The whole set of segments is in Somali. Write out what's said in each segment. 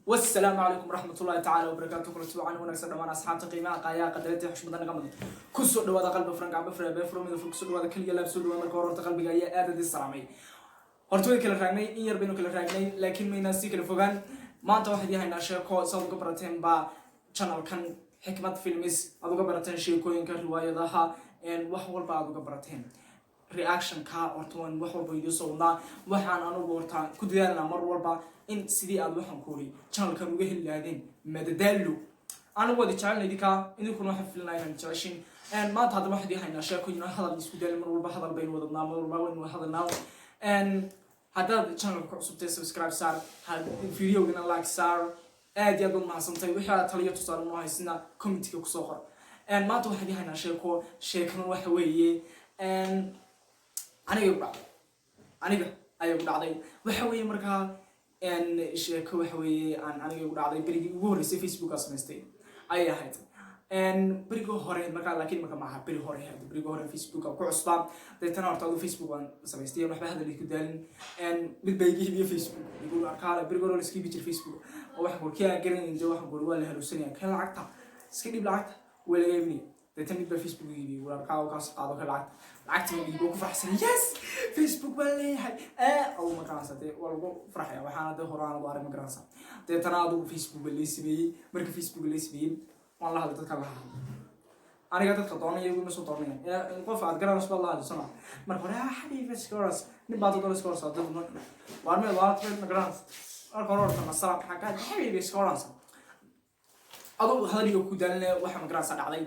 Wasalaamu calaykum waraxmatullahi tacaala wabarakaatu. Kulanti wacan wanaagsan dhammaan asxaabta qiimaha, qaayaha, qadarinta, xushmada naga mudan. Kusoo dhawaada qalbi furan, gacmo furan, been furan, midab furan. Kusoo dhawaada kaliya laab. Soo dhawaada. Marka hore horta qalbiga ayaa aad aad i salaamay. Horta way kala raagnay, in yar baynu kala raagnay, laakiin maynaan sii kala fogaan. Maanta waxaad ii haynaa sheeko saad uga barateen baa channelkan Xikmad Films aad uga barateen, sheekooyinka, riwaayadaha, wax walba aad uga barateen, reactionka. Horta waan wax walba idiin soo wadnaa. Waxaan anugu horta ku dadaalnaa mar walba in sidii aad, waxaan ku uri, channelkan uga heli lahaadeen madadaalo. Anigu waad jecelna idinka, idinkuna waxaan filinaa inaan jeceshin. Maanta haddaba waxaan idiin haynaa sheekooyin. Hadal isku daalin, mar walba hadal baynu wadadnaa, mar walba waynu hadalnaa. Haddaad channelka ku cusubtay, subscribe saar, videogana like saar. Aad iyo aad baad mahadsantahay. Wixii aad taliyo tusaale noo haysina, commentiga kusoo qor. Maanta waxaan idiin haynaa sheeko. Sheekadan waxa weeye aniga igu dhacday, aniga ayaa igu dhacday. Waxa weeye markaa sheeko waxa weeye aan aniga igu dhacday berigii ugu horreysay Facebooka samaystay ayay ahayd. Berigii hore markaa, laakiin marka maaha, beri hore ahayd, berigii hore Facebooka ku cusbaa. Deetana horta adu Facebook waan samaystay, waxba hadal ku daalin. Mid baa iga iibiye Facebook, igu arkaale. Berigii hore la iska iibi jiray Facebook oo waxaan kuri kii aan garanayn dee, waxaan kuri waa la haluusanaya kan, lacagta iska dhib, lacagta waa laga iibinaya. Deetana mid baa Facebook iga iibiyey, walaalkaa kaas qaado ka lacagta. Lacagta ma dhiibo, ku faraxsan, yes, Facebook baan leeyahay ee agu ma garanaysa. Dee waa lagu farxaya, waxaana dee hore aan ugu arag, ma garanaysa. Deetana adugu Facebook baa lay sameeyey. Marka Facebook lay sameeyey, waan la hadlay dadka, la hadlay aniga dadka doonaya, igu ma soo doonaya. Qof aad garanayso baad la hadlay soma. Marka hore xabiib iska nin baa dad iska horsa dad waar meel waa ma garanaysa. Marka hore horta masala xaggaa xabiib iska oranaysa, adugu hadaliga ku daalinaya. Waxa ma garanaysa dhacday,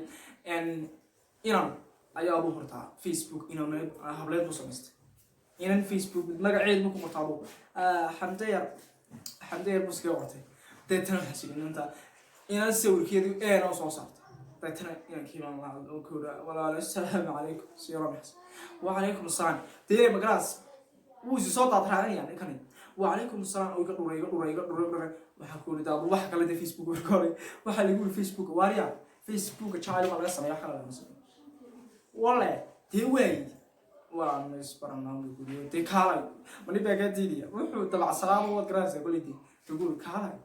inan ayaa adu hortaa Facebook inan hableed buu samaystay, inan Facebook magaceed buu ku qortaa adu Xamdayar, Xamdayar buu iskaga qortay. Deetana waxaa sii inanta inan sawirkeedu eena soo saartay. Deetana inankii baan ku walaalo, assalaamu calaykum, siro maxas, wacalaykum assalaam. Dee ma garanaysa, wuu isi soo daadraacinaya ninkani, wacalaykum assalaam, oo iga dhuray, iga dhuray, iga dhuray, dhuray. Waxaan ku yidhi daadu wax kale dee Facebook marka hore waxaa lagu yiri Facebook waarya, Facebooka jacayl baa laga sameeya, wax kale lagama sameeyo. Wale dee waayi waan isbaranaa guriyo, dee kaalay mani baa kaa diidaya. Wuxuu dabacsanaaba waad garanaysaa koley. Dee daguur kaalay,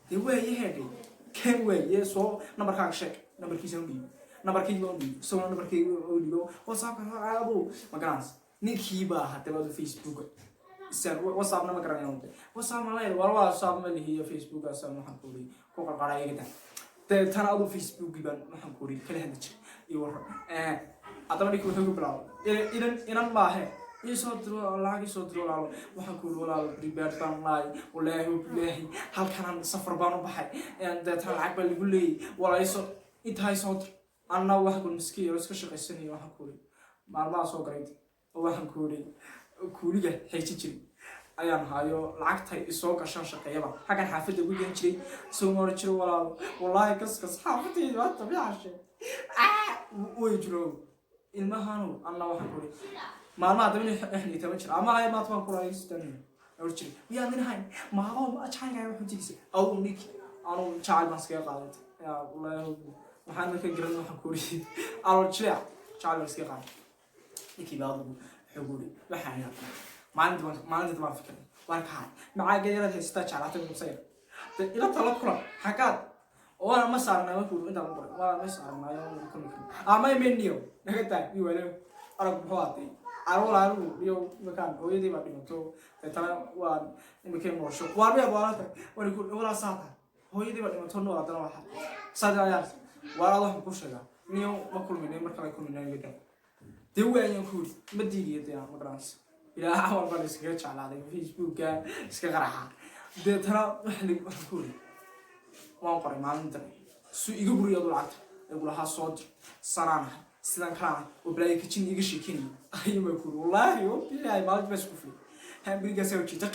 dee waaye heedhay kan waaye, soo nambarkaaga sheeg. Nambarkiisa u dhiibo, nambarkayga u dhiibo, isaguna nambarkayga u dhiibo, WhatsAppka adu ma garanaysa. Ninkiibaa hadaba adu Facebooka isaan WhatsAppna ma garanaya, WhatsApp ma leeyahay, war WhatsApp ma lihiyo, Facebookaasaan waxaan ku uri ku qarqaraa iga daa. Deetana adu Facebookii baan waxaan ku uri kala hadli jiray iyo warra. Haddaba ninkii wuxuu ku bilaabay, inan inan maahe, iisoo diro lacag, iisoo diro walaalo. Waxaan ku uri walaalo prepared baan lahay, wallaahi bilaahi, halkanan safar baan u baxay, deetana lacag baa lagu leeyay, walaa isoo intaa isoo dir. Anna waxaan ku uri miskiin yaro iska shaqaysanayo, waxaan ku uri maalmaha soo garay oo waxaan ku uri kuuliga xeejin jiray ayaan hayo, lacagtay isoo gashaan shaqeeyaba xaggan xaafadda ugu geen jiray. Soo mari jiro walaalo, wallaahi kaskas xaafadayda maanta miyashe way jiro ilmahanu. Anna waxaan ku uri maalmaha daba 16 jir ama haya maanta baan kulahay sidan or jiray miyaa nin hayn maabo jacaylkaaga wuxuu tigisa aw ninki anu jacayl baan iskaga qaaday. Yaa wallaahi waxaan marka garan, waxaan ku uri alo jireec jacayl baan iskaga qaaday. Ninkii baa adugu wuxuu ku uri waxaan maalinta baan fikiray, waan kahay macaaga yaraad haysataa jeclaatay musayr ila talo kulan xagaad waana ma saarnaa markuu intaan ku qoray waa ma saarnaayo kulmi karno ama meniyo naga taag iyo walo arag muxuu aatay caruur anigu iyo makaan hooyadii baa dhimato. Deetana waan imikay noosho waar miyaad waalata waan ku walaa saata hooyadii baa dhimato nool haddana waxa saad ayaa waar ad waxaan ku sheegaa niyo ma kulminay mar kale kulminay naga taag. Dee waayaan ku yiri ma diidiyo dee ma garanaysa ilaa camal baan iskaga jeclaaday Facebooka iska qaraxa. Deetana waxaan ku yiri waan qoray maalintan su iga buriyo adu lacagta igu lahaa soo dir sanaanahay sidan kalaanahay oo balaayo kajin iga sheekeynaya ayuu baa ku yiri wallaahi oo bilaahi maalinta baa isku filay hambirigaasa ujeeda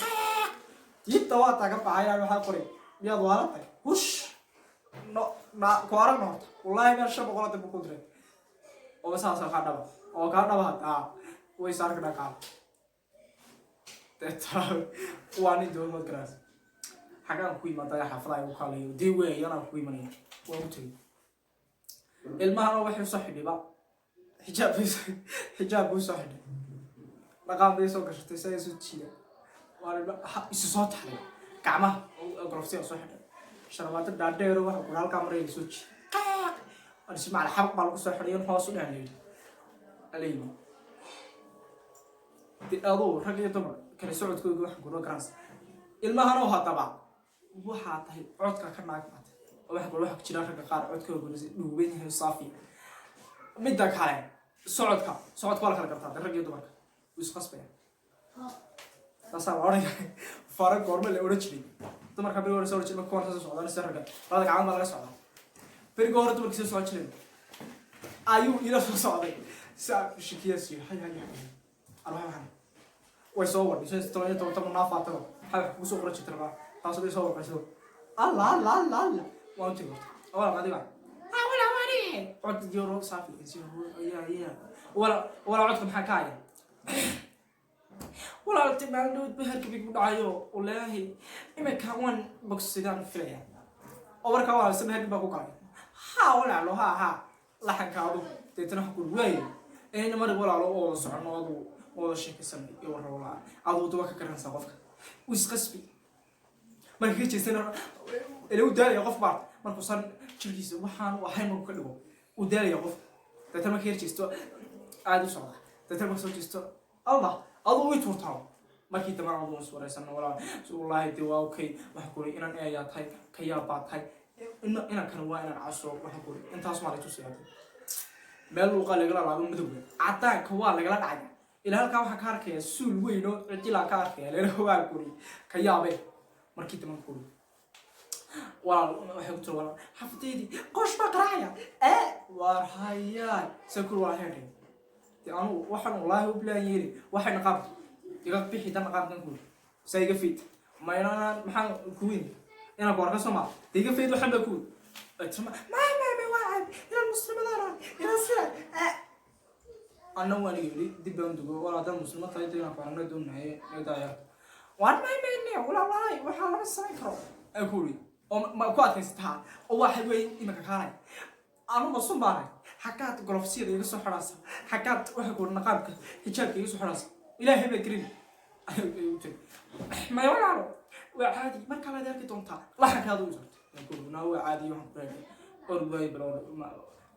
diibta waa taa ka baxayaan. Waxaa qoray miyaad waalatay hush no na ku aragna horta wallaahi meel 500 dib ku diray oo saasa kaa dhaba oo kaa dhaba hadaa way saarka dhaqaal. Deetana waa nin dowlad garaas xagaan ku yimaada xaafadaha igu kaalayo. Dee weey anaa ku imanaya, waan u tegay. Ilmahana waxay soo xidhiba xijaab bay, xijaab buu soo xidhay, dhaqaan bay soo gashatay, saa soo jiida waa isu soo taxday gacmaha golofsiya soo xidhay. Sharabaado dhaadheero waxa ku halkaa maraya soo ji qaaq ansi macal xabaq baa lagu soo xidhay hoos u dhahan layidhi alayimi. De aduu rag iyo dumar kala socodkooga waxaan kula garanaysa ilmahano. Haddaba waxaa tahay codka ka naag baatay oo waxa kale waxa jira ragga qaar codkooga dhuuban yahay, saafi. Midda kale, socodka waa la kala gartaa de, rag iyo dumarka wuu isqasbaya. Saasaa la odhanaya. Fara goorma la odhan jiray dumarka? Beriga hore soo odhan jiray, marka kuwan soo socdaan sida ragga labada gacmood baa laga socdaa. Beriga hore dumarka soo socon jireen ayuu ila soo socday si shikiyaas yiri hay hay hay arwax waxan way soo wadhay soo 10 iyo 10 toban naafaataba maxaa wax kugu soo qoran jirta rabaa taasoo bay soo warqayso. Alla alla alla alla, waan u tegi horta wala adiga wala wali cod yaro saafi ya ya wala wala codka maxaa ka haya walaalti? Maalin dhawd ba hargabig ku dhacayo. Walaahi iminka waan bogsidaan filaya oo markaa waa sama hargab baa ku galay. Ha walaalo, ha ha laxanka adu deetana waxa kuri waayo in mar walaalo oo wada socono, adu wada sheekaysanay iyo warra walaa aduu duba ka garanaysaa qofka uu isqasbi marka ka jeestana ila u daalaya qof baa markuusan jirkiisa waxaan u ahayn markuu ka dhigo uu daalaya qof. Deetana marka yar jeesto aada u socda, deetana marka soo jeesto allah aduu way tuurtaa. Markii dambana aduu is wareysano walaa wallaahi de waa okay. Waxa kuri inan eeyaa tahay ka yaabbaa tahay inankana waa inaan caso. Waxa kuri intaas maa lay tusayaa meel luuqa lagala laabo madowga cadaanka waa lagala dhacaya. Ilaa halkaa waxaa ka arkaya suul weyn oo cijilaa ka arkaya leela waa kuri ka yaabe. Markii damban kuri walaal waxay ku tiri walaal xafadeydii qoosh baa qaraacaya ee waar hayaay saa kuri waa heedhay de anugu waxaan wallaahi u bilaan yeeli waxay naqaab iga bixi tan naqaabkan kuri saa iga fayd maynaan maxaan kuwin inaan ku arka soo maa de iga fayd waxaan baa kuwin ma ma ma waa caab inaan muslimadaan inaan sida anna waan yidhi dib baan dugo walaa haddaan muslimo tahay de inaan ku aragna doonaye daaya waan maymayne walaalahay waxaa lama samayn karo aan ku uri oo ma ku adkaysataa oo waxa weeye iminka kaalay anuma sun baanay xaggaad golofsiyada iga soo xidhaasa, xaggaad waxa ku naqaabka xijaabka iga soo xidhaasa? Ilaahay baa gelin ayuu tiri. Maya walaalo, waa caadi markaa laad arki doontaa laxankaada u sortay. Aan ku uri naa waa caadi. Waxaan ku reebay or waay bal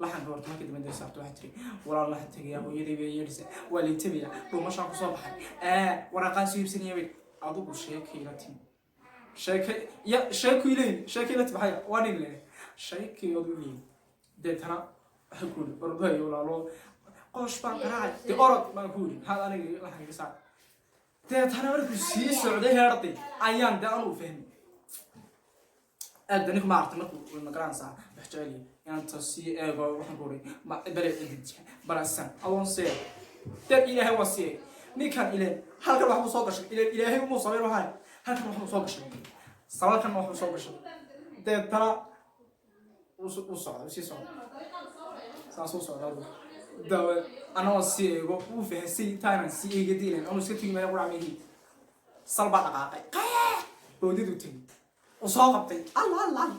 laxanka horta. Markii dambe dee saarto waxaa tiri walaal waxaan tegayaa hooyaday bay yeedhisa waa lay tegaya dhuumashaan kusoo baxay waraaqaan soo iibsanaya bay adigu sheekayla timi sheeke ya sheeku ileyn sheekayla timi maxay waa nin le sheekay adu ileyn. Deetana waxaa ku yidhi orday walaalo qoosh baan garaacay dee orod baan ku yidhi maxaad aniga laxanka iga saar. Deetana markuu sii socday heerday ayaan dee anugu fahmay aad ninku maaragtay markuu magaranaysaa wax jecel yahay inaan ta sii eego. Waxaan ku uri ma bale cidid barasan adoon see dad Ilaahay waa siiyay ninkan ileen halkan waxbuu soo gashay ileen Ilaahay umuu samayn waxaan halkan waxbuu soo gashay salalkan waxbuu soo gashay. Deetana uu socday sii socday saas uu socday adigu dawe anagoo sii eego uu fahansay intaanan sii eega diilan anuu iska tegi meel qurac meehii sal baa dhaqaaqay boodiduu tegey uu soo qabtay. Alla alla alla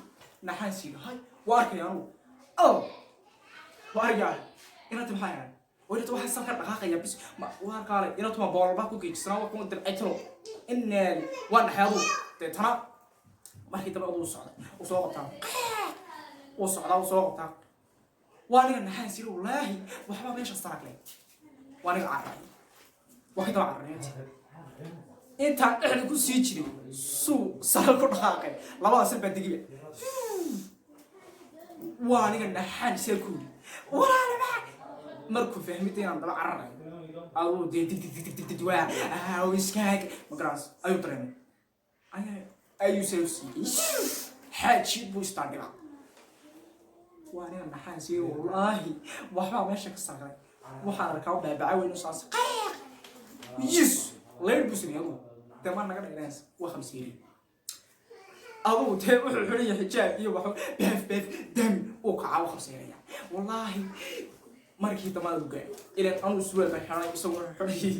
naxaan siiga hay waa arkaya anugu oh waa arkaya inanta maxaa yahay inanta waxaa salka dhaqaaqaya bis ma waa qaalay inantu ma boolba ku geejisana waa kuma dircay talo inaan waa naxay adugu. Deetana markii dambe aduu socday uu soo qabtaa uu socdaa uu soo qabtaa waa aniga naxaan siri wallaahi waxbaa meesha saragle waa aniga cararay waa ka daba cararay intaan dhexda ku sii jiray suu sal ku dhaqaaqay labada sal baa degiba. Waa aniga naxaan see ku yidhi walaale maxaa markuu fahmida inaan daba cararayo aduu dee dig dig dig dig dig waa iskaag ma garanaysa ayuu dareemay ayuu see siiyey xaaji buu istaadhiga. Waa aniga naxaan sii wallaahi waxbaa meesha ka saaray waxaan arkaa baabaca weyn saas yes leer buu sameeyey adugu dee ma naga dhignays waa khamsiiri adugu dee wuxuu xidhan yahay xijaab iyo waxu beef beef dam uu kacaa u khamsiiraya. Wallaahi markii dambe adu gaay ilan anuu surwaal baan xidhanay isagu wuxuu xidhayay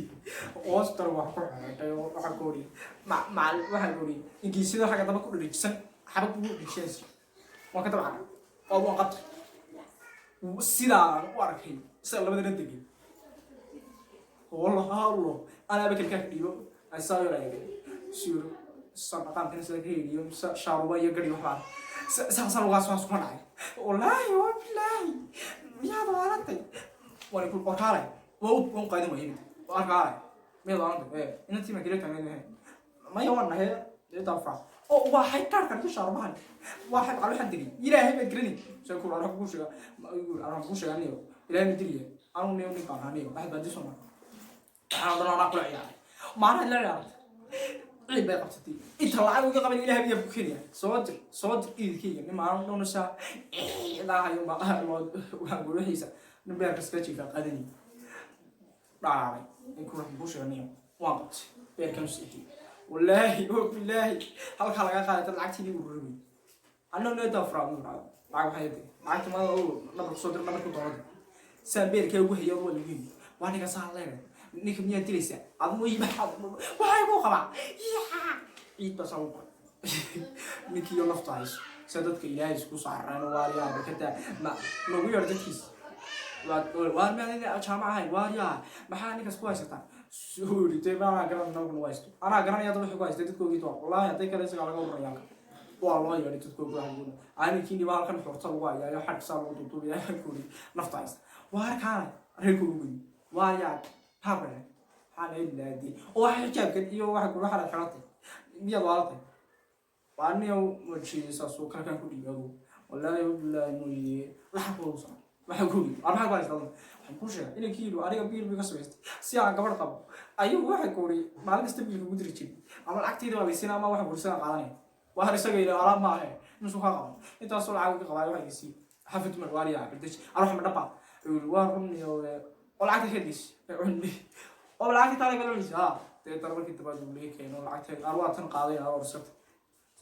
hoostar wax ku xidhay oo waxaa ku odhi macal waxaa ku odhi ingiriisyada xagga dambe ku dhadhajisan xabad buu dhadhajiyaysi waan ka daba caray oo waan qabtay sidaan u arkay isaga labadana degay wallahi allo anaaba kalkaa ka dhiibo asaa yar eegay siiro. Saqaamkana sida ka heliyo shaaruba iyo gari waxbaa saasaan ugaas waas kuma dhacay. Wallaahi waa bilaahi, miyaad waalatay? Waan ku warkaalay, waa u waan qaadan waayay mid warkaalay, miyaad waalatay? Ee inantii ma kala taagnayd? Maya, waan nahay daafra oo waxay kaarkan iyo shaarubahan waxay maclu waxaan digay. Ilaahay baa garanay soo ku arag ku sheega arag ku sheega niyo. Ilaahay ma diliye anu niyo, nin baan niyo waxay baa diso ma waxaan dhan anaa kula ciyaaray maana la ciyaartay. Ciid bay qabsatay, inta lacag uga qaban Ilaahay biyaa ku keenaya. Soo dir, soo dir iidkayga nin maalin dhanaysaa ilaahayo ma waxaan gurixiisa nin beerka iska jiifa qaadanay dhacay in ku ku sheeganayo. Waan qabtay beerkan seexiyey. Wallaahi oo bilaahi, halkaa laga qaaday dad lacagtii ururin. Anna needa fraa lacag waxay tahay lacagta ma nabar soo dir nabarku doonada saan beerkee ugu hayo waa lagu yimi. Waa ninka saan leeyahay, ninka miyaa dilaysaa adma? Maxaad waxay ku qabaa ciid baa saan u qoray ninkiiyo nafta hayso sida dadka Ilaahay isku saareen. Waaryaa bakada ma nagu yeer dadkiis waar maadin jaamac ahayn? Waaryaa, maxaa ninkaas ku haysataa? Suu yidhi dee maanaa garan nagu haysto, anaa garanaya dad waxay ku haystay dadkoogii toa. Wallaahi hadday kale isagaa laga ururaya halkan. Waa loo yeedhay dadkoogi, waxa lagu aaminkiini baa halkan xurta lagu hayaayo, xadh saa lagu duuduubaya kuuri nafta haysta. Waar kaana reerkoogu geyi waaryaa, maxaa ku helay? Maxaa naga laadi oo waxa xijaabkan iyo waxa kula xalaad xiratay? Miyaad waalatay? Waa niyow majiisaasuu kalkan ku dhiibay adugu. Wallaahi bilaahi mooye lacag kugu socon. Waxaan ku yidhi, waa maxaa ku haystaa? Waxaan kuu sheegay inankii yidhi aniga biil buu ka samaystay si aan gabadh qabo ayuu waxay ku uri maalin kasta biilka ugu diri jiray, ama lacagtayda waa laysiina ama waxa gursada qaadanaya. Waa isaga yidhi alaab ma ahe inusuu kaa qabo intaasoo lacag ka qabaayo. Waxa isii xafid dumar waariya baldaj aruux ma dhaba yidhi waa run iyo oo lacagta kadis oo lacagta taala kala cunaysa. Ha dee dar markii dambe uu leey keeno lacagta arwaa tan qaaday aa orsata.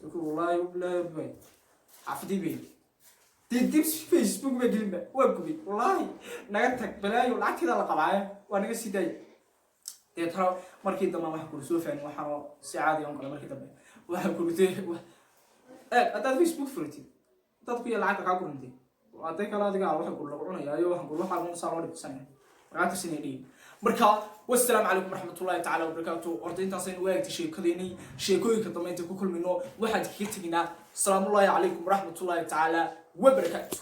Wallaahi bilaahi bay xaafidii bay dee dib Facebook ba gelinba waa gubay. Wallaahi naga tag balaayo, lacagteeda la qabaayo waa naga sii daaya. Dee tana markii dambe waxa kula soo fahmin waxaanoo si caadi on kale. Markii dambe waxa kula dee eeg haddaad Facebook furatid dadku iyo lacagta kaa gurintay hadday kale adiga waxa kula lagu cunayaayo waxaan kula waxaa saa loo dhibsanaya markaa tirsanaya dhiig. Marka wassalaamu calaykum waraxmatullahi tacaala wabarakaatu. Horta intaasaynu waagtay sheekadeynay. Sheekooyinka dambe inta ku kulmino waxaan kaga teginaa asalaamullahi calaykum waraxmatullahi tacaala wabarakaatu.